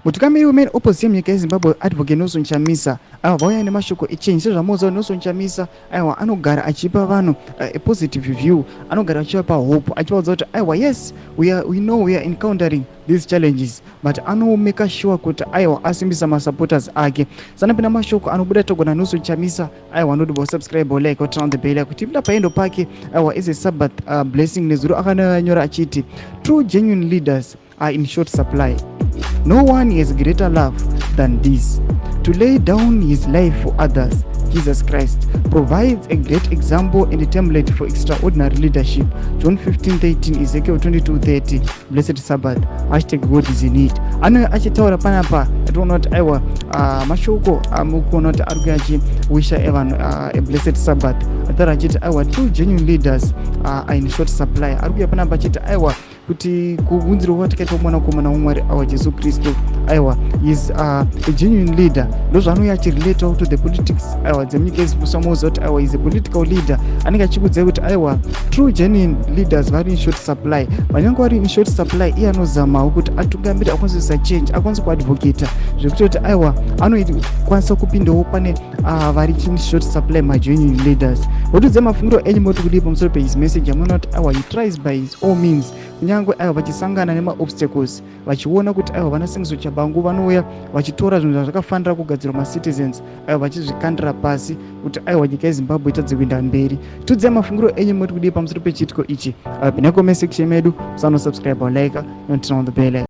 Mutungamiri wemain opposition munyika yeZimbabwe, Advocate Nelson Chamisa, aiwa, vauya nemashoko echange. Sezvamunoziva, Nelson Chamisa, aiwa, anogara achipa vanhu a positive view, anogara achivapa hope, achivaudza kuti aiwa, yes, we know we are encountering these challenges, but anomeka sure kuti aiwa, asimbisa masupporters ake. Sanapinda mashoko anobuda togona Nelson Chamisa, aiwa, anoti subscribe, like, turn on the bell kuti buda paendo pake. Aiwa, is a Sabbath blessing. Nezuro akananyora achiti, "True genuine leaders are in short supply. No one has greater love than this, to lay down his life for others. Jesus Christ provides a great example and a template for extraordinary leadership. John 15:13, Ezekiel 22:30. Blessed Sabbath. #GodIsInIt." Anouya achitaura panapa, ationa kuti aiwa, mashoko amukuona kuti ari kuya achiwisha evanhu a blessed Sabbath. Ataura achiti aiwa, true genuine leaders are in short supply. Ari kuya panapa achiti aiwa, kuti kuunzirwa kwatakaitwa mwanakomana waMwari, awa Jesu Kristu, aiwa, is a genuine leader. Ndo zvaanouya achirelatawo to the politics, aiwa, dzemunyika yeZimbabwe. Kuti aiwa, is a political leader, anenge achikuudzai kuti aiwa, true genuine leaders vari in short supply. Vanyange vari in short supply, iye anozamawo kuti atungamiri, akwanise kuisa change, akwanise kuadvocata zvekutoti aiwa, anokwanisa kupindawo pane vari in short supply, magenuine leaders. Votiudze mafungiro enyu, moti kudii pamusoro pehis message? Amuona kuti aiwa, he tries by his all means, kunyange aiwa, vachisangana nemaobstacles, vachiona kuti aiwa, vanaSengezo Tshabangu vanouya vachitora zvinhu zvazvakafanira kugadzirwa macitizens, aiwa, vachizvikandira pasi kuti aiwa, nyika yeZimbabwe itadze kuenda mberi. Tiudzai mafungiro enyu, moti kudii pamusoro pechiitiko ichi? Pinda comment section medu, musanosubscribe, like, and turn on the bell.